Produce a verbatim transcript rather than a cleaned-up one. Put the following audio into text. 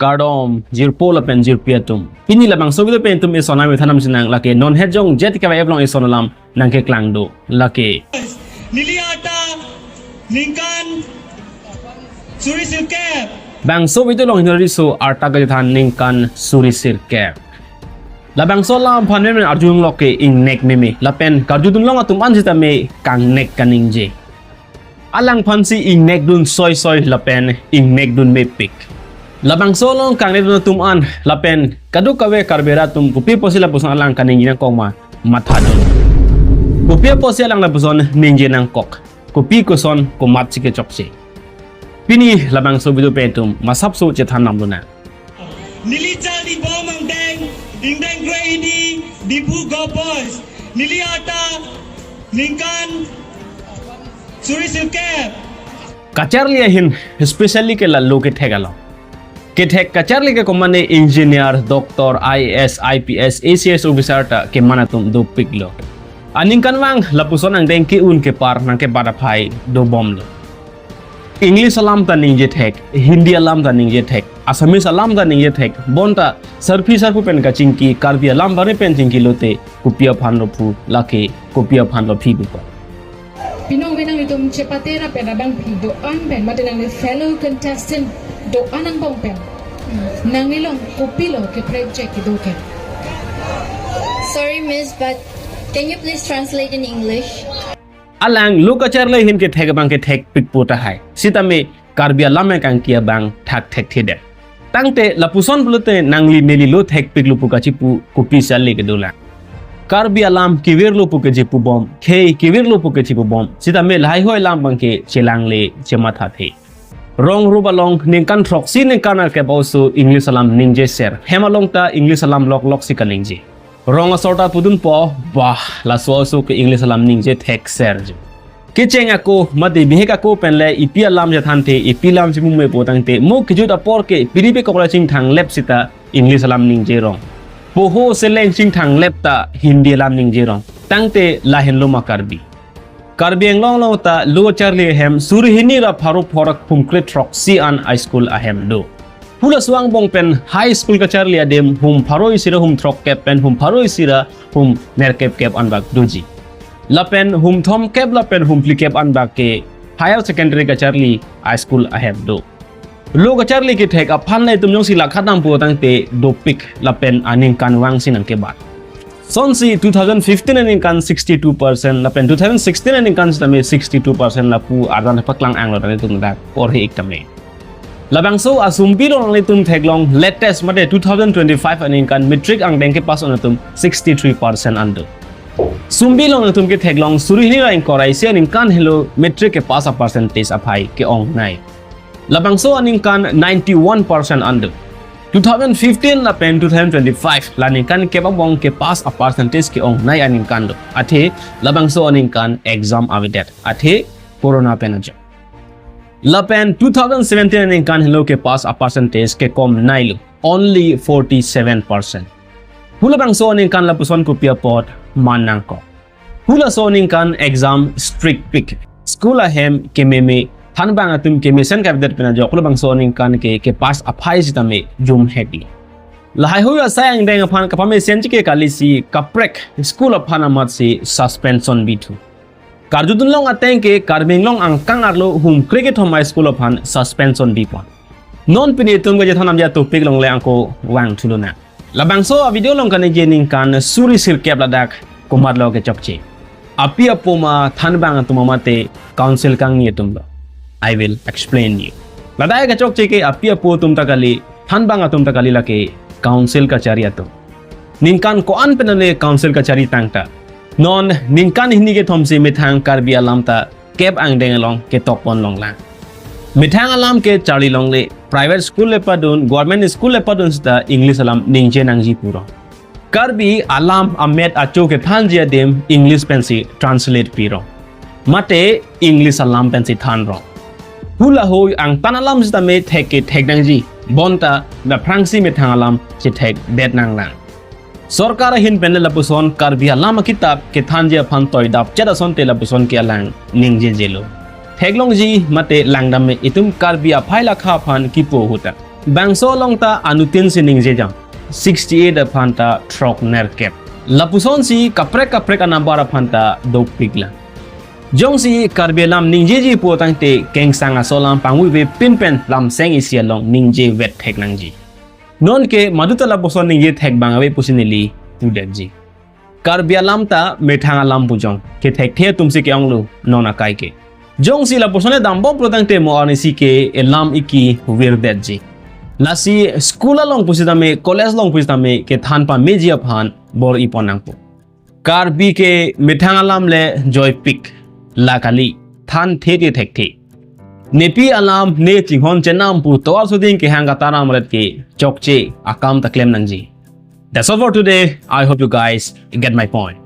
Kardom, jirpo lapen jirpi atum. Pini labangso video pen itum eson amethang nangsinang lake non het jong jet kevai eplong eson alam nangkeklang do lake. Neli arta ningkan suri sirkep. Bangso video along hinori so arta kachethan ningkan suri sirkep. Labangso alam aphan men arjulong ke ingnek meme. Lapen karjudunlong atum an sitame kangnek kaningje. Alangphansi ingnek dun soi soi lapen ingnek dun mepik. Labangso along kangnek dun atum an lapen kadokave Karbi arat atum kopi apotsi lapuson alang kaningje nangkok ma mathadun. Kopi apotsi alang lapuson ningje nangkok. Kopi koson komatsi kechokche. Pini labangso video pen itum masapso chethan nangdunang. Neli charli bom angdeng, ingdeng kre-hini, Diphu Govt Boys. Neli arta ningkan suri sirkep. Kacharli ahin, especially ke la lo kethek along. Kethek kacharli ke komane engineer, doctor, I A S, I P S, A C S officer ta keman atum dopiklo. Aningkanvang lapuson angdeng ke-un kepar nangkebat aphai dobomlo. English alam ta ningje thek, Hindi alam ta ningje thek, Assamese alam ta ningje thek, bonta sarpi sarpo pen kachingki, Karbi alam bari pen chingki lote, kopi aphan lo phu, lake kopi aphan lo phi bikon. Pinong benang itum chepate ra pen abang phi do-an pen, mate nangli fellow contestant do-an angbong pen. Nangli along kopilo keprek jek kedo ke. Sorry, miss, but can you please translate in English? Alang lo kacharli ahin kethek abang kethekpikpo tahai. Sitame Karbi alam kangki abang thakthek thedet. Tangte lapuson pulote nangli neli lo thekpiklo pu kachipu kopi charli kedolang. Karbi alam kevirlo pu kechipu bom, khei kevirlo pu kechipu bom. Sitame lahai hoi alam abang ke chelangle chemathathe. Rong rup along ningkan throksi ningkan kep aso English alam ningje ser. Hem along ta English alam lok lok si kaningje. Rong asor ta pudunpo, bah, laso aso ke English alam ningje thek serji. Kecheng ako, mate bihek ako penle ipi alam jathanthe, ipi alam si mume potangte, mo kejut apor ke, piripe kokla chingthang lep sita English alam ningje rong. Poho seleng chingthang lep ta Hindi alam ningje rong. Tangte lahenlo ma Karbi. Karbi Anglong along ta lo charli ahem suri hini ra pharo phorak hum kre throksi an a school ahem do. Hula suang bong pen high school kacharli adim hum pharo isi ra hum throkkep pen hum pharo isi ra hum nerkep kep anbak doji. Lapen hum thomkep lapen hum phlikep anbak ke higher secondary kacharli a school ahem do. Lo kacharli kethek aphan le itum jongsi lakha dampo tangte dopik lapen aningkanvang si nangkebat. Sonsi two thousand fifteen aningkan sixty-two percent lapen two thousand sixteen aningkan sitame sixty-two percent lapu arjan paklang anglo tame itum dak porhe ik tame. Labangso asumpi along itum theklong latest mate two thousand twenty-five aningkan matric angdeng kepass on atum sixty-three percent an do. Sumpi along itum ketheklong suri hini ra ingkoi ra isi aningkan helo matric kepass a percentage aphai ke-ongnei. Labangso aningkan ninety-one percent an do. Two thousand fifteen lapen two thousand twenty-five la ningkan kep angbong kepass a percentage ke-ongnei aningkan do. Athe labangso aningkan exam avedet. Athe corona pen ajo. Lapen two thousand seventeen aningkan helo kepass a percentage kekomneilo. Only forty-seven percent. Hula bangso aningkan lapuson kopi apot man nangkok. Hulaso aningkan exam strict pik. School ahem kememe, thanbang atum kemesen kavedet pen ajok hula bangso aningkan ke kepass aphai sitame jum heklo. Lahai hui asai angdeng aphan kapamesenji ke kalisi kaprek school aphan amatsi suspension bithu. Karjudunlong ateng ke Karbi Anglong angkang arlo hum kre kethom a school aphan suspension bipon. Non pini itum kachethan namji a topic along le angko vangthu lonang. Labangso a video along kaningje ningkan suri sirkep ladak komatlo kechokche. Api apo ma thanbang atum ma mate council kangni atumlo. I will explain you. Ladak kechokche ke api apo atum ta kali, thanbang atum ta kali, lake council kachari atum. Ningkan ko-an pen le council kachari tangta. Non ningkan hini kethom si methang Karbi alam ta kep angdeng along ketokpon longlang. Methang alam ke charli longle, private school le padun, government school le padun sita English alam ningje nangji purong. Karbi alam amet acho kethanji adim English pensi translate pirong. Mate English alam pensi thanrong. Hula hui angtan alam sitame thek ke thek nangji. Bonta aphrangsi methang alam si thekdet nanglang. Sorkar ahin pen le lapuson Karbi alam akitap kethanji aphan toidap chet asonte lapuson ke alang ningjejelo. Theklongji mate langdam me itum Karbi aphai lakha aphan kipu ahut ta. Bangso along ta anuttin si ningjejang, sixty-eight aphan ta throknerkep. Lapuson si kaprek kaprek anumber aphan ta dopiklang. Jongsi Karbi alam ningjeji pu tangte kengsang aso alam pangvui ave pin pen lamseng isi along ningje vet thek nangji. Non ke madu ta lapuson ningje thek bang ave pusi neli pudetji. Karbi alam ta methang alam pu jong kethekthe atum si ke-onglo non akai ke. Jongsi lapuson le dambom pu tangte mo arnisi ke elam iki virdetji. Lasi school along pusitame, college along pusitame kethan pameji aphan bor-ipon nangpo. Karbi ke methang alam le joipik, la kali, thanthe te thekthe. Nepi alam ne chinghon chenam pu tovar suding kehang kataram ret ke chokche akam ta klem nangji. That's all for today. I hope you guys get my point.